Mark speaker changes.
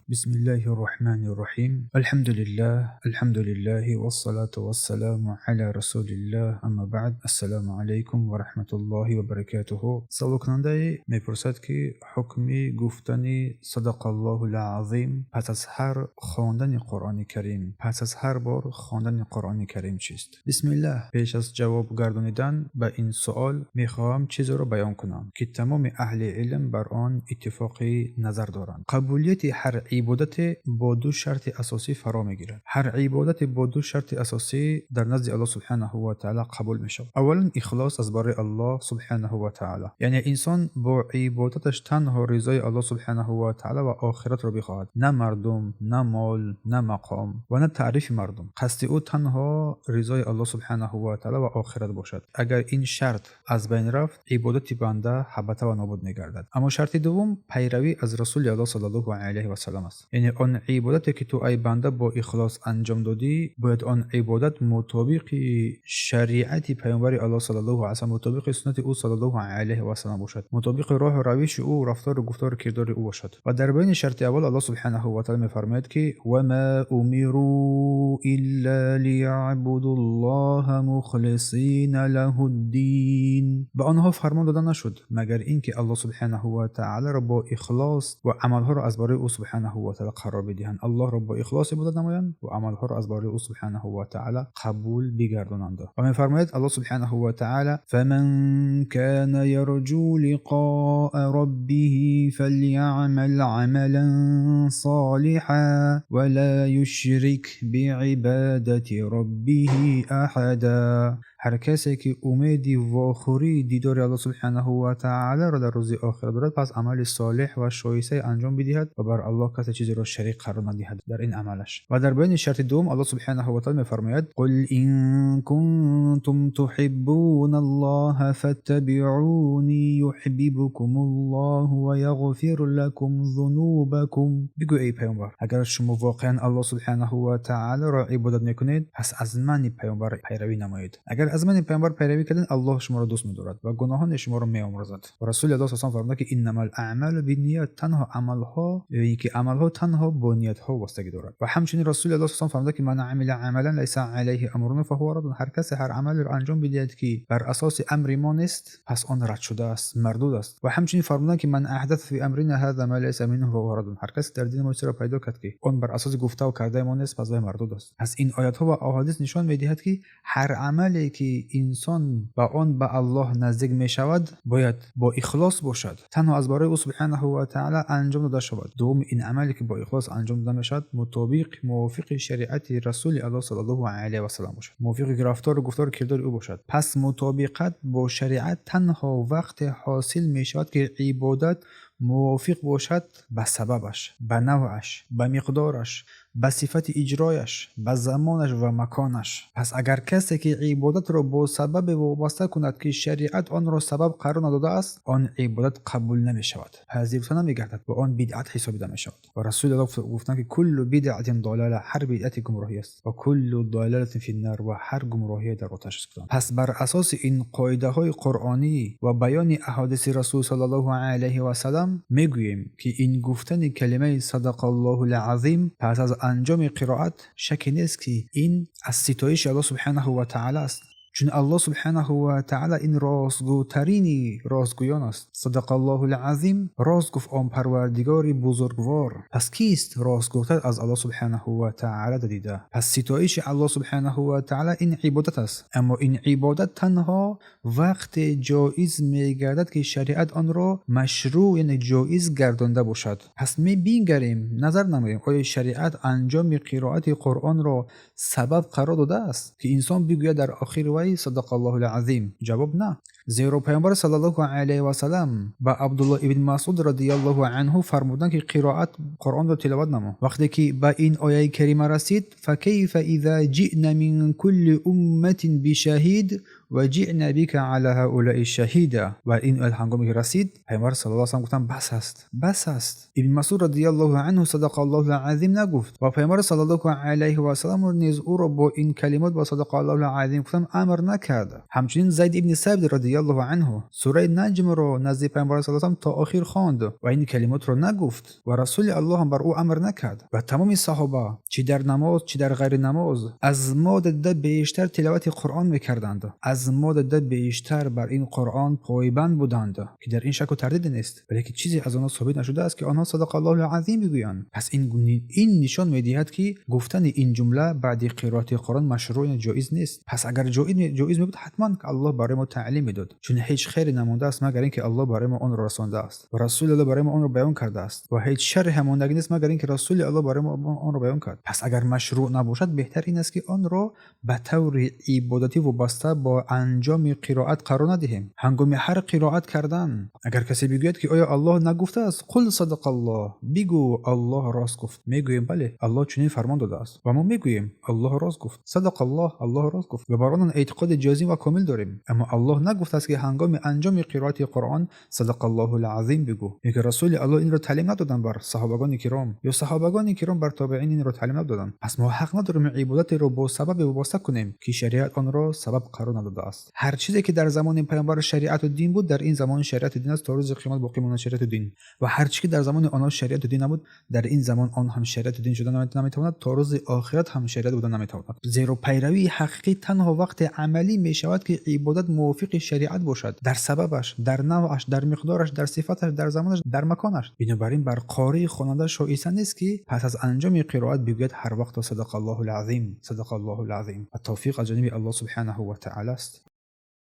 Speaker 1: بسم الله الرحمن الرحيم. الحمد لله، الحمد لله والصلاة والسلام على رسول الله. أما بعد، السلام عليكم ورحمة الله وبركاته. Саволкунандае мепурсад, ки ҳукми гуфтани صدق الله العظيم пас аз ҳар хондани Қуръони Карим, пас аз ҳар бор хондани Қуръони Карим чист? Бисмиллаҳ. Пеш аз ҷавоб гардонидан ба ин суол мехоҳам чизеро баён кунам, ки тамоми аҳли илм бар он иттифоқи назар доранд. Қабулияти ҳар ибодате бо ду шарти асосӣ фаро мегирад. Ҳар ибодате бо ду шарти асосӣ дар назди Аллоҳ субҳанаҳу ва таъала қабул мешавад. Аввалан, ихлос аз барои Аллоҳ субҳанаҳу ва таъала, яъне инсон бо ибодаташ танҳо ризои Аллоҳ субҳанаҳу ва таъала ва охиратро бихоҳад, на мардум, на мол, на мақом ва на таърифи мардум. Қасди ӯ танҳо ризои Аллоҳ субҳанаҳу ва таъала ва охират бошад. Агар ин шарт аз байн рафт, ибодати банда ҳабата ва нобуд мегардад. Аммо шарти дуввум пайравӣ аз Расули Аллоҳ саллаллоҳу алайҳи васаллам аст, яъне он ибодате, ки ту, ай банда, бо ихлос анҷом додӣ, бояд он ибодат мутобиқи шариати Паёмбари Аллоҳ саллаллоҳу алайҳи васаллам, мутобиқи суннати ӯ саллаллоҳу алайҳи васаллам бошад, мутобиқи роҳу равиши ӯ, рафтору гуфтору кирдори ӯ бошад. Ва дар баёни шарти аввал Аллоҳ субҳанаҳу ва таъала мефармояд, ки وما أمروا إلا ليعبدوا الله مخلصين له الدين. Ба онҳо фармон дода нашуд, магар ин ки Аллоҳ субҳанаҳу ва таъаларо бо ихлос ва амалҳоро аз барои ӯ субҳанаҳу ва таъала қарор бидиҳанд, Аллоҳро бо ихлос ибодат намоянд ва амалҳоро аз барои ӯ субҳанаҳу ва таъала қабул бигардонанд. Ва мефармояд Аллоҳ субҳанаҳу ва таъала: فمن كان يرجو لقاء ربه فليعمل عملا صالحا ولا يشرك بعبادة ربه أحدا. Ҳар касе ки умеди вохӯрии дидори Аллоҳ субҳанаҳу ва таъаларо дар рӯзи охират дорад, пас амали солеҳ ва шоистае анҷом бидиҳад ва бар Аллоҳ касе чизеро шарик қарор надиҳад дар ин амалаш. Ва дар баёни шарти дуввум Аллоҳ субҳанаҳу ва таъала мефармояд: قل إن كنتم تحبون الله فاتبعوني يحببكم الله ويغفر لكم ذنوبكم. Бигӯ, эй паёмбар, агар шумо воқеан Аллоҳ субҳанаҳу ва таъаларо ибодат мекунед, пас аз мани паёмбар пайравӣ намоед. Агар аз мани паёмбар пайравӣ кардед, Аллоҳ шуморо дӯст медорад ва гуноҳони шуморо меомӯрзад. Ва Расули Аллоҳ саллаллоҳу фармуда, ки إنما الأعمال بالنيات. Танҳо амалҳо, ки амалҳо танҳо бо ниятҳо вобастагӣ дорад. Ва ҳамчунин Расули Аллоҳ саллаллоҳу фармуда, ки من عمل عملا ليس عليه أمرنا فهو رد. Ҳар касе ҳар амалеро анҷом бидиҳад, ки бар асоси амри мо нест, пас он рад шудааст, мардуд аст. Ва ҳамчунин фармуданд, ки من أحدث في أمرنا هذا ما ليس منه فهو رد. Ҳар касе дар дини мо чизеро пайдо кард, ки он бар асоси гуфтаву кардаи мо нест, пас вай мардуд аст. Пас ин оятҳо ва аҳодис нишон медиҳад, ки ҳар амале, ки инсон ба он ба Аллоҳ наздик мешавад, бояд бо ихлос бошад, танҳо аз барои ӯ субҳанаҳу ва таъала анҷом дода шавад. Дуввум, ин амале, ки бо ихлос анҷом дода мешавад, мутобиқ, мувофиқи шариати Расули Аллоҳ саллаллоҳу алайҳи васаллам бошад, мувофиқи рафтору гуфтору кирдори ӯ бошад. Пас мутобиқат бо шариат танҳо вақте ҳосил мешавад, ки ибодат мувофиқ бошад ба сабабаш, ба навъаш, ба миқдораш, ба сифати иҷрояш, ба замонаш ва маконаш. Пас агар касе ки ибодатро бо сабабе вобаста кунад, ки шариат онро сабаб қарор надодааст, он ибодат қабул намешавад, пазируфта намегардад ва он бидъат ҳисобида мешавад. Ва Расули Аллоҳ гуфтанд, ки كل بدعة ضلالة. Ҳар бидъате гумроҳӣ аст ва كل ضلالة في النار. Ва ҳар гумроҳие дар оташ аст. Пас бар асоси ин қоидаҳои қуръонӣ ва баёни аҳодиси Расул саллаллоҳу алайҳи васаллам мегӯем, ки ин гуфтани калимаи صدق الله العظيم пас аз анҷоми қироат шакке нест, ки ин аз ситоиши Аллоҳ субҳанаҳу ва таъала аст, чун Аллоҳ субҳанаҳу ва таъала ин ростгӯтарини ростгӯён аст. صدق الله العظيم. Рост гуфт он Парвардигори бузургвор. Пас кист ростгӯтар аз Аллоҳ субҳанаҳу ва таъала дида? Пас ситоиши Аллоҳ субҳанаҳу ва таъала ин ибодат аст, аммо ин ибодат танҳо вақте ҷоиз мегардад, ки шариат онро машрӯъ, яъне ҷоиз гардонда бошад. Пас мебингарем, назар намоем, оё шариат анҷоми қироати Қуръонро сабаб қарор додааст, ки инсон бигӯяд дар охири вай صدق الله العظيم? Ҷавоб: на. Зеро Паёмбар саллаллоҳу алайҳи васаллам ба Абдуллоҳ ибн Масуд радиаллоҳу анҳу фармуданд, ки қироат Қуръонро тиловат намо. Вақте ки ба ин ояи карима расид: فكيف إذا جئنا من كل أمة بشهيد وجئنا بك على هؤلاء شهيدا. Ва ин оят ҳангоме ки расид, Паёмбар саллаллоҳу алайҳи васаллам гуфтанд: «Бас аст, бас аст». Ибн Масуд радиаллоҳу анҳу صدق الله العظيم нагуфт ва Паёмбар саллаллоҳу алайҳи васаллам низ ӯро бо ин калимот, бо صدق الله العظيم гуфтан амр накард. Ҳамчунин Зайд ибни Сабит радиаллоҳу Розияллоҳу анҳу сураи Наҷмро назди Паёмбар саллаллоҳу алайҳи васаллам то охир хонд ва ин калимотро нагуфт ва Расули Аллоҳ ҳам бар ӯ амр накард ва тамоми саҳоба чӣ дар намоз, чӣ дар ғайри намоз аз мо дида бештар тиловати Қуръон мекарданд, аз мо дида бештар бар ин Қуръон пойбанд буданд, ки дар ин шакку тардиде нест, вале ки чизе аз онҳо собит нашудааст, ки онҳо садақаллоҳул азим бигӯянд. Пас ин нишон медиҳад, ки гуфтани ин ҷумла баъди қироати Қуръон машрӯъ, ҷоиз нест. Пас агар ҷоиз мебуд, ҳатман Аллоҳ барои мо таълим медод, чун ҳеҷ хейре намондааст, магар ин ки Аллоҳ барои мо онро расондааст ва Расули Аллоҳ барои мо онро баён кардааст ва ҳеҷ шарре ҳам мондагӣ нест, магар ин ки Расули Аллоҳ барои мо онро баён кард. Пас агар машрӯъ набошад, беҳтар ин аст, ки онро ба таври ибодатӣ вобаста бо анҷоми қироат қарор надиҳем. Ҳангоми ҳар қироат кардан агар касе бигӯяд, ки оё Аллоҳ нагуфтааст: «Қул садақаллоҳ», бигӯ Аллоҳ рост гуфт, мегӯем: бале, Аллоҳ чунин фармон додааст ва мо мегӯем: Аллоҳ рост гуфт, садақаллоҳ, Аллоҳ рост гуфт, ва бар он эътиқоди ҷозим ва комил дорем. Аммо Аллоҳ нагуфтааст, ки ҳангоми анҷоми қироати Қуръон садақаллоҳул азим бигӯ, ё ки Расули Аллоҳ инро таълим надоданд бар саҳобагони киром, ё саҳобагони киром бар тобеин инро таълим надоданд. Пас мо ҳақ надорем ибодатеро бо сабабе вобаста кунем, ки шариат онро сабаб қарор надодааст. Ҳар чизе ки дар замони Паёмбар шариату дин буд, дар ин замон шариату дин аст, то рӯзи қиёмат боқӣ монад шариату дин. Ва ҳар чӣ ки дар замони онҳо шариату дин набуд, дар ин замон он ҳам шариату дин шуда наметавонад, то рӯзи охират ҳам шариат буда наметавонад. Зеро пайравии ҳақиқӣ танҳо вақте амалӣ мешавад, ки ибодат мувофиқи шариат бошад дар сабабаш, дар навъаш, дар миқдораш, дар сифаташ, дар замонаш, дар маконаш. Бинобар ин бар қории хонанда шоиста нест, ки пас аз анҷоми қироат бигӯяд ҳар вақто садақаллоҳул азим, садақаллоҳул азим. Ва тавфиқ аз ҷониби Аллоҳ субҳанаҳу ва таъоло аст.